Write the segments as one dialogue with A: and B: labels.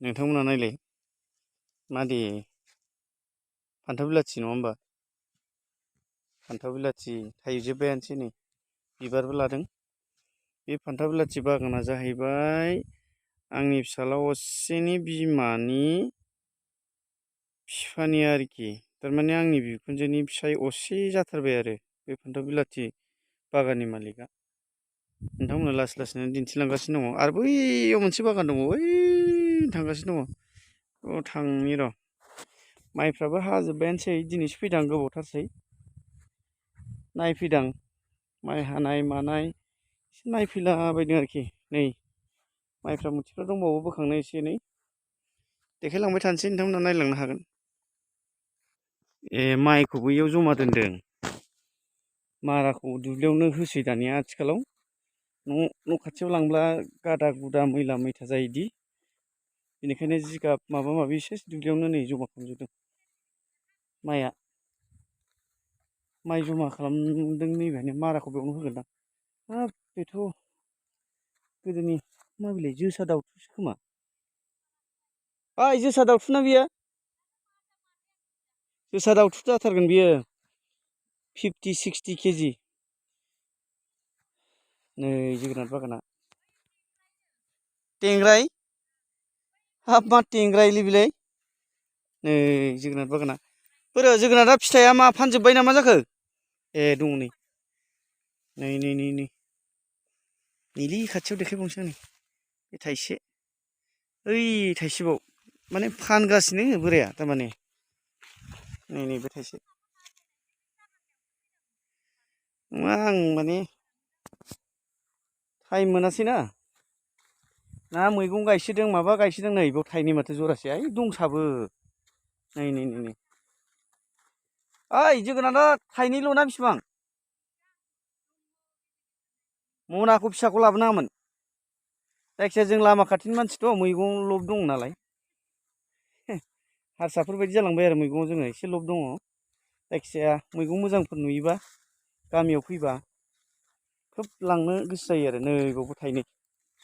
A: नोंथांमोना नायलाय मादि फान्थाव बिलाथि नङा होमबा? फान्थाव बिलाथि थाइजोब्बायानोसै नै बिबारबो लादों। बे फान्थाव बिलाथि बागाना जाहैबाय आंनि फिसाला असेनि बिमानि बिफानि आरोखि। थारमाने आंनि बिखुनजोनि फिसाय असे जाथारबाय आरो बे फान्थाव बिलाथि बागाननि मालिकआ। नोंथांमोना लासै लासैनो दिन्थिलांगासिनो दङ। आरो बैयाव मोनसे बागान दङ, बै थांगासिनो दङ। औ थांनि र'। माइफ्राबो हाजोब्बायानोसै, दिनैसो फैदां गोबावथारसै। नायफैदां माइ हानाय मानाय एसे नायफैलाबायदों आरोखि। नै माइफ्रा मुथिफ्रा दंबावो बोखांनो एसे एनै देखायलांबाय थानोसै, नोंथांमोना नायलांनो हागोन। ए माइखौ बैयाव जमा दोनदों। माराखौ दुब्लियावनो होसै दानिया आथिखालाव। न' खाथियाव लांब्ला गादा गुदा मैला मैथा जायोदि, बेनिखायनो जिगाब माबा माबि एसे दुब्लियावनो नै जमा खालामजोबदों। माइ जमा खालामदों नैबेहायनो, माराखौ बेयावनो होगोनदां। हाब बेथ' गोदोनि मा बिलाइ जोसा दावथुसो खोमा। ओइ जोसा दावथुना बियो? जोसा दावथु जाथारगोन बियो, 50-60 केजि। नै जोगोनार बागाना टेंग्राय। हाब मा टेंग्रायलै बेलाय? नै जोगोनार बागाना। बोरो जोगोनारा फिथाइया मा फानजोब्बाय ना मा जाखो? ए दङ नै। नैलै खाथियाव देखायबावनोसै आं नै। बे थाइसे, ओइ थाइसेबाव माने फानगासिनो बोराया थारमाने। नै बे थाइसे। नङा आं माने टाइम मोनासैना। ना मैगं गायसोदों माबा गायसोदों, नै बेयाव थाइनै माथो जरासे। आइ दंसाबो। नै। ओइ जोगोनारा थाइनैल' ना बेसेबां? मनाखौ फिसाखौ लाबोनाङामोन। जायखिजाया जों लामा खाथिनि मानसिथ' मैगं लब दङ नालाय। हारसाफोर बायदि जालांबाय आरो मैगङाव जोङो एसे लब दङ। जायखिजाया मैगं मोजांफोर नुयोबा गामियाव फैबा खोब लांनो गोसो जायो आरो। नै बावबो थाइनै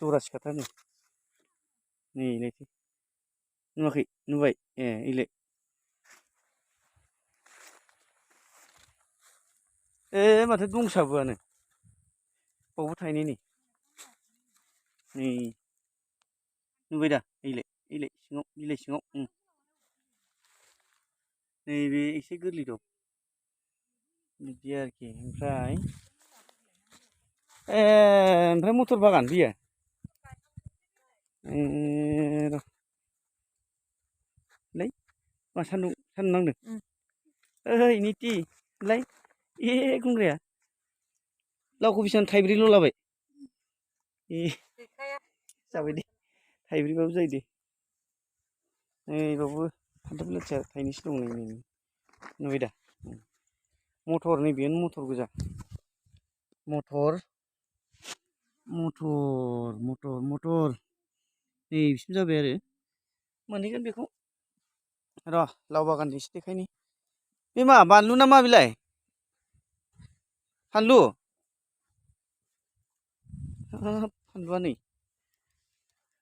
A: जरासे खाथार नै। नैलायथो नुवाखै? नुबाय? ए ओइलाय। ए माथो दंसाबोआनो। बावबो थाइनै नै। नुबाय दा? ओइलाय सिङाव, बिलाइ सिङाव। नैबे एसे गोरलै दं। बिदि आरोखि। ओमफ्राय मटर बागान बियो? र' लै मा सान्दुं नांदों? ओइ निथि लाय गुंग्राया लावखौ बेसेबां थाइब्रैल' लाबाय? ए जाबाय दे, थाइब्रैबाबो जायो दे। नै बावबो फान्थाव बिलाथिया थाइनैसो दं नै। नुबाय दा? मटर नै बेनो मटर गोजा। मटर नै बिसिम जाबाय आरो। मोनहैगोन बेखौ र', लाव बागान एसे देखायनि। बे मा बानलु ना मा बिलाय? फानलु? हाब फानलुआ नै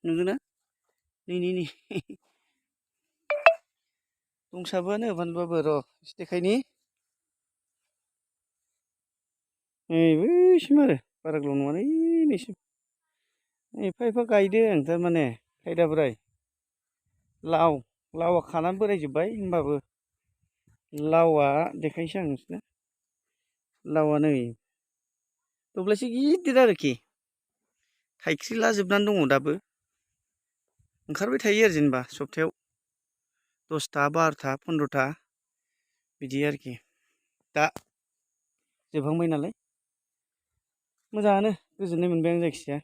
A: नुदोंना? नै दंसाबोआनो बानलुआबो। र' एसे देखायनि। नै बैसिम आरो बारा गोलाव नङा, नैसिम। एफा गायदों थारमाने खायदा बोराय। लावआ खानानै बोरायजोब्बाय, होमबाबो लावआ देखायनोसै आं नोंसोरनो। लावआ नै दब्लायसे गिदिर आरोखि। थाइख्रिला जोबनानै दङ दाबो। ओंखारबाय थायो आरो जेनेबा सप्तायाव 10था, 12था, 15था बिदि आरोखि। दा जोबहांबाय नालाय मोजाङानो, गोजोननाय मोनबाय आं जायखिजाया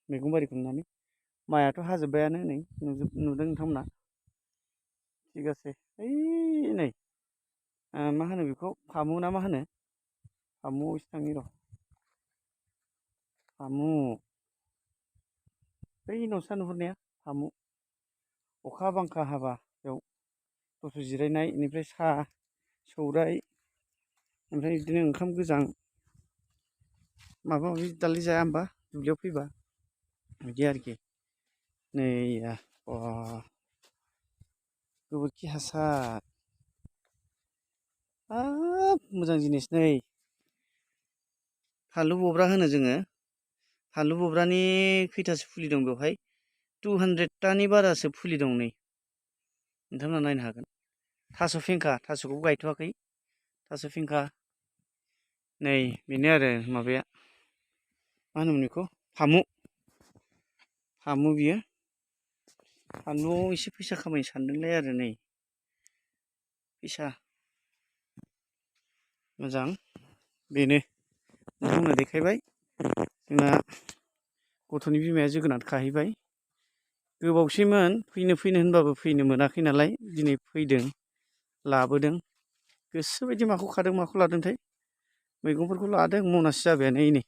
A: मैगं बारिखौ नुनानै। माइआथ' हाजोब्बायानो नै नुदों नोंथांमोना। थिगासे ओइ नै मा होनो बेखौ, फामु ना मा होनो? फामुआव एसे थांनि र'। फामु बै न'सा नुहुरनाया फामु। अखा बांखा हाबा बेयाव दसे जिरायनाय, बेनिफ्राय साहा सौराइ, ओमफ्राय बिदिनो ओंखाम गोजां माबा माबि दालाय जाया होमबा दुब्लियाव फैबा, बिदि आरोखि। नै गोबोरखि हासार हाब मोजां जिनिस नै फानलु बब्रा होनो जोङो फानलु बब्रानि खैथासो फुलि दं बेवहाय 200टानि बारासो फुलि दं नै नोंथांमोना नायनो हागोन थास' फेंखा थास'खौबो गायथ'वाखै थास' फेंखा नै बेनो आरो माबाया मा होनोमोन बेखौ फामु बियो फानलुआव एसे फैसा खामायनो सानदोंलाय आरो नै फैसा मोजां बेनो नोंथांमोना देखायबाय जोंना गथ'नि बिमाया जोगोनार खाहैबाय गोबावसैमोन फैनो होनबाबो फैनो मोनाखै नालाय दिनै फैदों लाबोदों गोसोबायदि माखौ खादों माखौ लादोंथाय मैगंफोरखौ लादों मनासे जाबायानो नै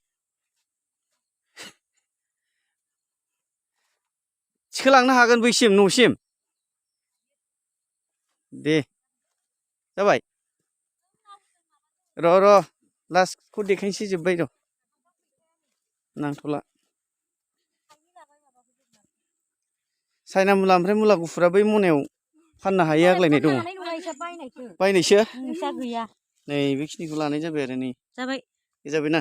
A: थिखोलांनो हागोन बैसिम न'सिम दे जाबाय र' लास्टखौ देखायनोसै जोब्बाय र' नांथ'ला सायना मुला ओमफ्राय मुला गुफुरा बै मनायाव फाननो हायो आग्लायनाय दङ बायनायसो नै बेखिनिखौ लानाय जाबाय आरो नै जाबायना